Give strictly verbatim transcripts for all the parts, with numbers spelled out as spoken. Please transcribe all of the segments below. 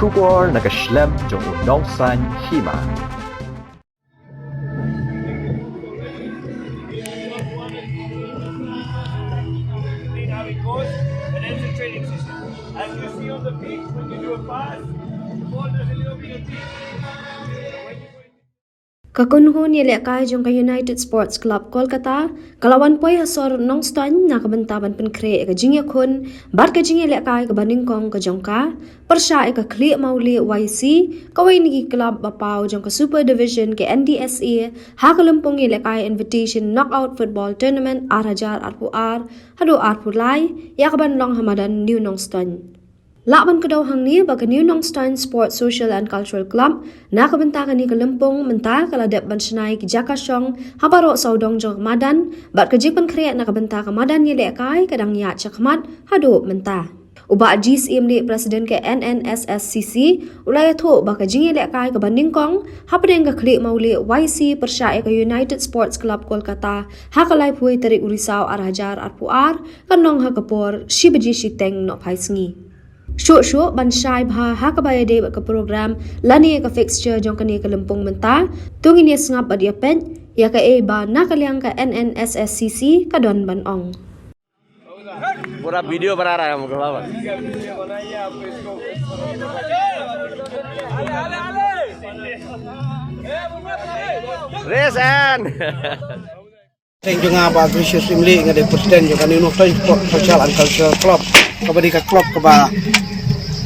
Khubor na ka shlem jong u nongsan hima. As you see on the pitch, when you do a pass, the ball doesn't look at the pitch. Ka kynhun ïalehkai jong ka United Sports Club Kolkata ka la wan poi ha sor Nongstoiñ na ka bynta ban pynkhreh ïa ka jingïakhun bad ka jingïalehkai kaba nyngkong ka jong ka pyrshah ïa ka Khlieh Mawlieh Y C, kawei na ki club ba paw jong ka Super Division ka N D S A, ha ka lympung ïalehkai Invitation Knockout Football Tournament ar hajar arphew ar haduh arphew lai, ïa kaban long ha madan New Nongstoiñ. Lah ban kdew hangne ba ka New Nongstoiñ Sports Social and Cultural Club na ka bynta kane ka lympung mynta ka la dep ban shna ïa ki jaka shong ha baroh sawdong jong ka madan, bad ka jingpynkhreh na ka bynta ka madan ïalehkai ka dang ïaid shakhmat haduh mynta. U Bah G Syiemlieh, President ka N N S S C C, u la ïathuh ba ka jingïalehkai kaba nyngkong hapdeng ka Khlieh Mawlieh Y C pyrshah ïa ka United Sports Club Kolkata ha ka laiphew tarik u Risaw ar hajar arphew ar kan long ha ka por shi baje shiteng nohphai sngi. Shuh shuh ban shai bha ha kaba ïadei bad ka program lane ka fixture jong kane ka lympung mynta, to ngin ïa sngap bad ïa peit ïa kaei ba na ka liang ka N N S S C C ka don ban ong. Pura video bana raha hai, hum ko baba. Raise hand. Teng jong nga Bah Gracious Syiemlieh, nga dei president jong ka New Nongstoiñ Sports Social and Cultural Club, kaba dei ka club kaba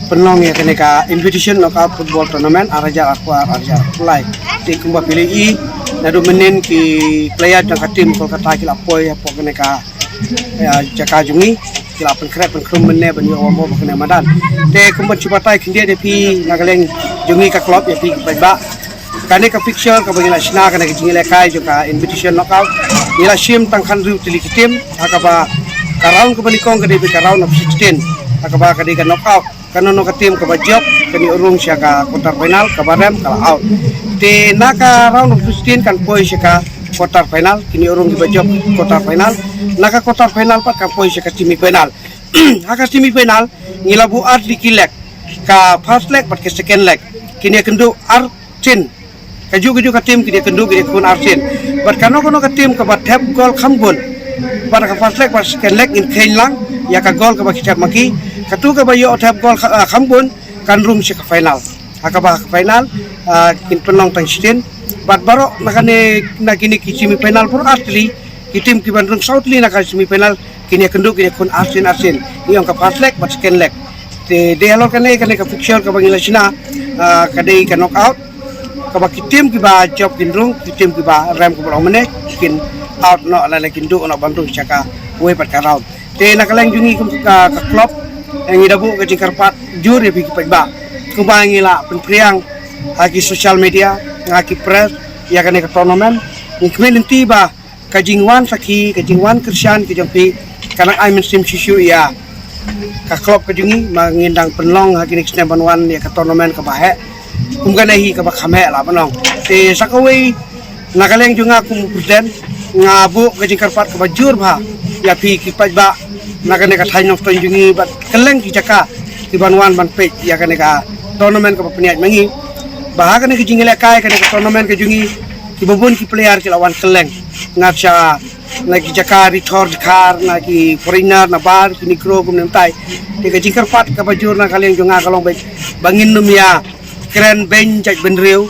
pynlong ïa kane ka Invitation Knockout Football Tournament ar hajar arphew ar, ar hajar arphew lai. Te kumba phi la ïohi, naduh mynnin ki player jong ka team Kolkata ki la poi hapoh kane ka, ïa, jaka jong ngi, ki la pynkhreh pynkhrum mynne ban ïoh wan bok ha kane ka madan. Te kumba shu batai khyndiat ïa phi na ka liang jong ngi ka club, ïa phi ki paidbah, kane ka fixture kaba ngi la shna, kane ka jingïalehkai jong ka Invitation Knockout, ngi la shim tang khathynriew tylli ki team, ha kaba ka round kaba nyngkong ka dei beit ka round of sixteen, ha kaba ka dei ka knockout. Kano kano ka team kaba jop kan ïoh rung sha ka quarter final, kaba rem ka la out. Te na ka round of sixteen kan poi sha ka quarter final, kin ïoh rung kiba jop quarter final. Na ka quarter final pat kan poi sha ka semi final. Ha ka semi final ngi la buh ar tylli ki leg, ka first leg bad ka second leg. Kin ïakynduh ar sien. Kajuh kajuh ka team kin ïakynduh, kin ïakhun ar sien. Bad kano kano ka team kaba thep gol kham bun, bad ka first leg bad second leg ngin kheiñ lang ïa ka gol kaba ki thep ma ki. Katu kaba ïoh thep gol kha-, ah, kham bun kan rung sha ka final. Ha kaba ha ka final, ah, kin pynlong tang shi team. Bad baroh na kane, na kine ki semi final baroh ar tylli, ki team kiban rung saw tylli na ka semi final kin ïakynduh, kin ïakhun ar sien ar sien. Ngi ong ka first leg bad second leg. Te dei halor kane, kane ka fixture kaba ngi la shna, ah, ka dei ka knockout, kaba ki team kiba jop kin rung, ki team kiba rem kaba long mynne kin out noh, lane kin duh noh ban rung sha kawei pat ka round. Te na ka liang jong ngi kum ka, ka club, eh, ngi da buh ka jingkyrpad jur ïa phi ki paidbah. Kumba ngi la pynphriang ha ki social media, ha ki press, ïa kane ka tournament, ngi khmih lynti ba ka jingwan sakhi, ka jingwan kyrshan ka jong phi kan nang ai mynsiem shisha ïa ka club ka jong ngi, ba ngin dang pynlong ha kine ki snem ban wan ïa ka tournament kaba heh. Kum kane hi kaba kham heh lah ban ong. Te sa kawei, na ka liang jong nga kum u president, nga buh ka jingkyrpad kaba jur bha ïa phi ki paidbah na kane ka thaiñ Nongstoiñ jong ngi bad kylleng ki jaka kiban wan ban peit ïa kane ka tournament kaba pynïaid ma ngi. Ba ha kane ka jingïalehkai, kane ka tournament ka jong ngi, kiba bun ki player ki la wan kylleng, ngat sha na ki jaka ri thor dkhar, na ki foreigner, na bar, ki Negro, kumne kumtai. Te ka jingkyrpad kaba jur na ka liang jong nga ka long ba, ba ngin nym ïakren beiñ jaitbynriew,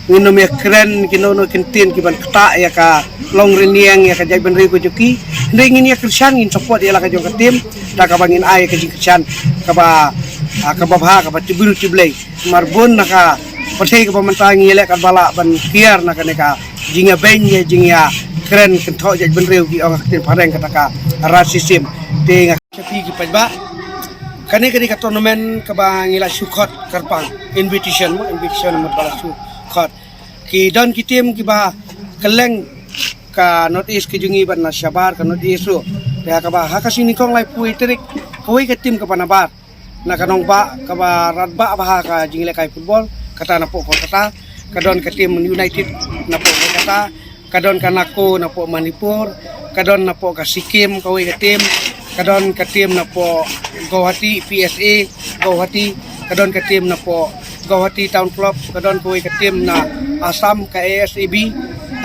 ngin nym ïakren kino kino ki ktien kiban ktah ïa ka longrynïeng, ïa ka jaitbynriew ka jong ki. Hynrei ngin ïakyrshan, ngin support ïa la ka jong ka team, da kaba ngin ai ka jingkyrshan kaba, ah, kaba bha, kaba tip briew tip Blei. Namar bun na ka pyrthei kaba mynta ngi ïaleh katba lah ban kiar na kane ka jingïabeiñ, ïa jingïakren kynthoh jaitbynriew, ki ong ha ka ktien phareng kata ka racism. Te nga, sha phi ki paidbah, kane ka dei ka tournament kaba ngi la shu khot kyrpang, invitation mo, invitation mo ba la shu khot. Ki don ki team kiba kylleng ka North East ka jong ngi bad na shabar ka North East ruh. Te ha kaba ha ka sngi nyngkong laiphew tarik, kawei ka team kaba nabar na ka nongbah kaba radbah bha ha ka jingïalehkai football, kata napoh Kolkata. Ka don ka team United napoh Kolkata, ka don ka NACO napoh Manipur, ka don napoh ka Sikkim kawei ka team, ka don ka team napoh Guwahati, P S A Guwahati, ka don ka tim napoh Guwahati Town Club, ka don kawei ka tim na Assam, ka A S A B.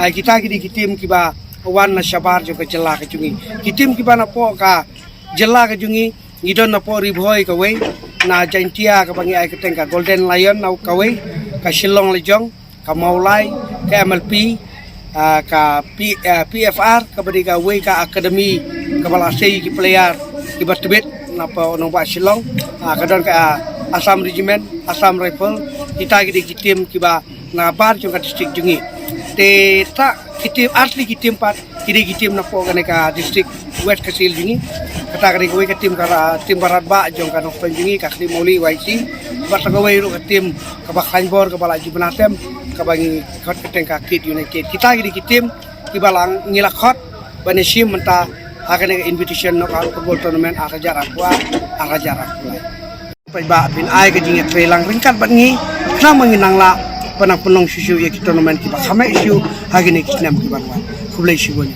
Ah, kita ki dei ki tim kiba wan na shabar jong ka jylla ka jong ngi. Ki tim kiba napoh ka jylla ka jong ngi, ngi don napoh Ri Bhoi kawei, na Jaintia kaba ngi ai kyrteng ka Golden Lion, na kawei, ka Shillong Lajong, ka Mawlai, ka M L P, ah, ka P, ah, P F R, kaba dei kawei ka academy kaba la sei ki player kiba tbit napoh nongbah Shillong, ah, ka don ka, ah, Assam Regiment, Assam Rifle, kita ki dei ki tim kiba na bar jong ka district jong ngi. Te ta ki tim, ar tylli ki tim pat ki dei ki tim napoh kane ka district West Khasi Hills jong ngi. Kata ka dei kawei ka tim ka ra-, tim barat ba jong ka Northern jong ngi, ka Khliehmawlih Y C. Bad sa kawei ruh ka tim kaba khlaiñ bor kaba la ju bna tem, kaba ngi khot kyrteng ka Kit United. Kita ki dei ki tim kiba la ngi la khot ban ïashim mynta ha kane ka invitation knockout football tournament ar hajar arphew ar, ar hajar arphew lai. Paidbah, phin ai ka jingïatreilang ryngkat bad ngi, khnang ba ngin nang lah ban nang pynlong shuh shuh ïa ki tournament kiba kham heh shuh ha kine ki snem kiban wan. Khublei shibun.